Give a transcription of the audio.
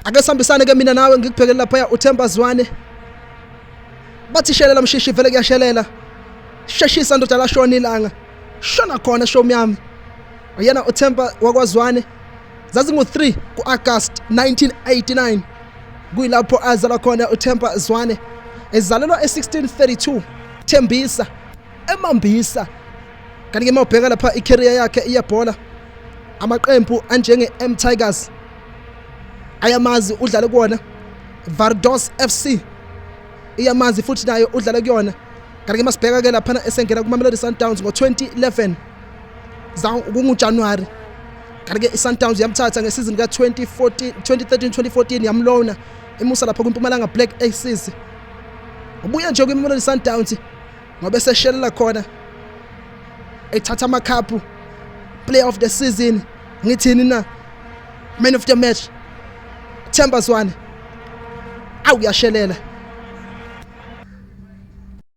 Ake sihambisane ke mina nawe ngikubhekele lapha uThemba Zwane. Bathi shelela mshishi vele kuyashelela. Sheshisa ndoda lashona ilanga. Shona khona shomi yami. Uyena uThemba wakwaZwane. Zazingu-3 ku-August 1989 kuyilapho azalwa khona uThemba Zwane. Ezalelwa e-1632 Thembisa eMambisa. Kanti ke mawubheka lapha i-career yakhe iyebhola amaqembu anjenge-M Tigers ayamazi udlale kuwona, Vardos FC iyamazi futhi nayo udlale kuyona. Kanti ke masibheka ke laphana esengena kuMamelodi Sundowns ngo-2011 kunguJanuary. Kanti ke iSundowns yamthatha ngesizini ka-2014 2013 2014 yamlona imusa lapha kwiMpumalanga Black Aces. Ubuya nje kwiMamelodi Sundowns ngoba eseshelela khona ethatha amakhaphu, player of the season, ngithini na, man of the match. Themba Zwane, awu, kuyashelela.